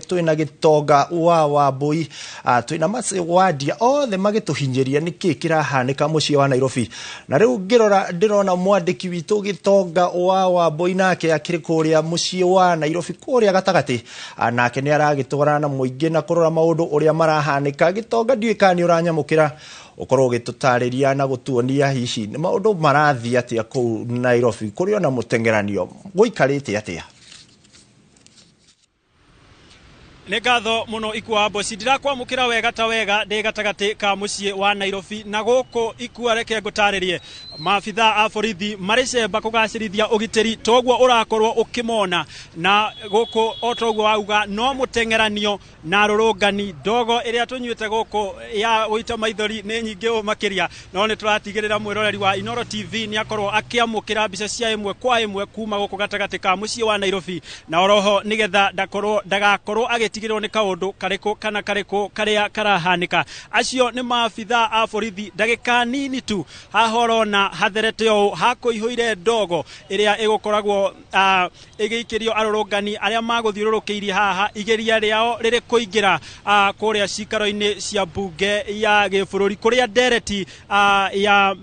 Twina Gitonga wa Wambui, twina Mercy Wandia, othe magituhinyiria niki kirahanika mucii wa Nairobi. Na riu ngirora ndirona mwandiki witu Gitonga wa Wambui nake akiri kuria mucii wa Nairobi kuria gatagati, nake ni aragitwarana na muingi na kurora maundu uria marahanika. Gitonga, ndiũĩ kana nĩ ũranyamũkĩra ũkorwo ũgĩtũtarĩria na gũtuonia hihi nĩ maũndũ marathiĩ atĩa kũu Nairobi kũrĩ ona mũteng'eranio gũikarĩte atĩa. Nĩ ngatho mũno, Ikua Mboci. Ndirakwamũkĩra wega ta wega ndĩ gatagatĩ ka mũciĩ wa Nairobi, na gũkũ, Ikua, reke ngũtarĩrie, maabitha a borithi marĩ cemba kũgacĩrithia ũgitĩri toguo ũrakorwo ũkĩmona. Na gũkũ, o toguo wauga, no mũteng'eranio na rũrũngani. Ndogo ĩrĩa tũnyuĩte gũkũ ya gũita maithori nĩ nyingĩ ũũ makĩria, no nĩ tũratigĩrĩra mwĩroreri wa Inoro TV nĩ akorwo akĩamũkĩra mbica cia ĩmwe kwa ĩmwe kuma gũkũ gatagatĩ ka mũciĩ wa Nairobi, na oroho nĩgetha ndakorwo ndagakorwo agĩtigĩrĩrwo nĩ kaũndũ karĩkũ kana karĩkũ karĩa karahanĩka. Acio nĩ maabitha a borithi. Ndagĩka nini tu haha ũrona hatherete ũũ hakũihũire ndogo ĩrĩa ĩgũkoragwo ĩgĩikĩrio arũrũngani arĩa magũthiũrũrũkĩirie haha, igeria rĩao rĩrĩ kũingĩra kũrĩa cikaro-inĩ cia mbunge ya gĩbũrũri, kũrĩa ndereti ya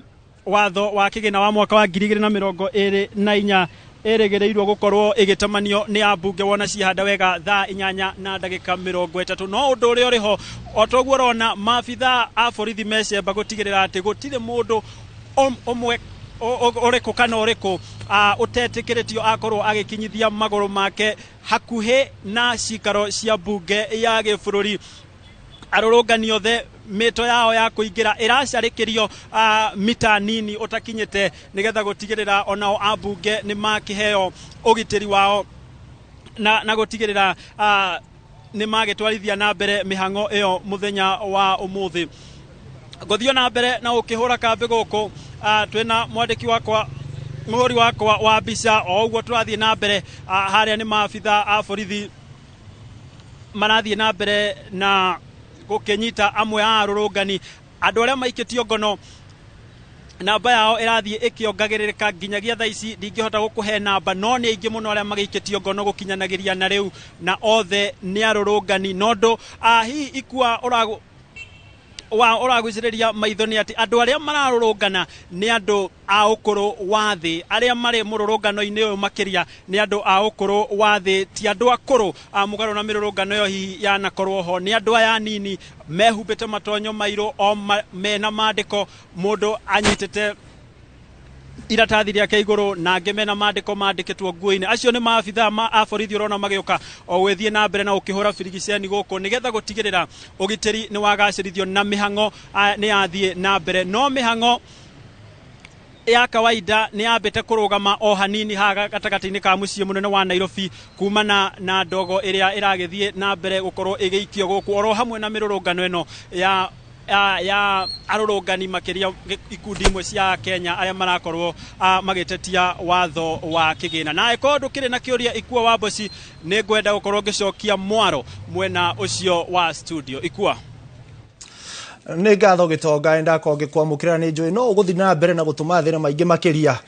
watho wa kĩgĩna wa mwaka wa 2024 ĩrĩgĩrĩirwo gũkorwo ĩgĩtamanio nĩ ambunge wona ciahanda wega thaa 8:30. No ũndũ ũrĩa ũrĩ ho, o toguo ũrona maabitha a borithi mecemba gũtigĩrĩra atĩ gũtirĩ mũndũ ũmwe ũrĩkũ kana ũrĩkũ ũtetĩkĩrĩtio akorwo agĩkinyithia magũrũ make hakuhĩ na cikaro cia mbunge ya gĩbũrũri. Arũrũngani othe mĩto yao ya kũingĩra ĩracarĩkĩrio mita nini ũtakinyĩte, nĩgetha gũtigĩrĩra onao ambunge nĩ makĩheo ũgitĩri wao na gũtigĩrĩra nĩ magĩtwarithia na mbere mĩhang'o ĩyo mũthenya wa ũmũthĩ. Ngũthiĩ na mbere na ũkĩhũra kambĩ gũkũ, twĩna mwandĩki wakwa, mũhũri wakwa wa mbica, o ũguo tũrathiĩ na mbere. Harĩa nĩ maabitha a borithi marathiĩ na mbere na gũkĩnyita amwe a arũrũngani, andũ arĩa maikĩtio ngono. Namba yao ĩrathiĩ ĩkĩongagĩrĩrĩka nginyagia thaa ici ndingĩhota gũkũhe namba, no nĩ aingĩ mũno arĩa magĩikĩtio ngono gũkinyanagĩria na rĩu, na othe nĩ arũrũngani. No ũndũ hihi, Ikua, ũragu wa ũragucĩrĩria maitho nĩ atĩ andũ arĩa mararũrũngana nĩ andũ a ũkũrũ wa thĩ. Arĩa marĩ mũrũrũngano-inĩ ũyũ makĩria nĩ andũ a ũkũrũ wa thĩ, ti andũ akũrũ a mũgarũ na mĩrũrũngano ĩyo hihi yanakorwo ho. Nĩ andũ aya anini mehumbĩte matonyo mairũ o mena mandĩko, mũndũ anyitĩte iratathi rĩake igũrũ na angĩ mena mandĩko mandĩkĩtwo nguo-inĩ. Acio nĩ maabitha ma a borithi ũrona magĩũka o gwĩthiĩ na mbere na ũkĩhũra birigiceni gũkũ, nĩgetha gũtigĩrĩra ũgitĩri nĩ wagacĩrithio na mĩhang'o nĩ yathiĩ na mbere. No mĩhang'o ya kawaida nĩ yambĩte kũrũgama o hanini haha gatagatĩ-inĩ ka mũciĩ mũnene wa Nairobi, kumana na ndogo ĩrĩa ĩragĩthiĩ na mbere gũkorwo ĩgĩikio gũkũ, oro hamwe na mĩrũrũngano ĩno ya arũrũngani, makĩria ikundi imwe cia Kenya arĩa marakorwo magĩtetia watho wa kĩgĩna. Na angĩkorwo ndũkĩrĩ na kĩũria, Ikua wa Mboci, nĩ ngwenda gũkorwo ngĩcokia mwaro mwena ũcio wa studio, Ikua. Nĩ ngatho, Gĩtonga. Ndakorwo ngĩkwamũkĩra, nĩ njũĩ no ũgũthiĩ na mbere na gũtũma thĩna maingĩ makĩria.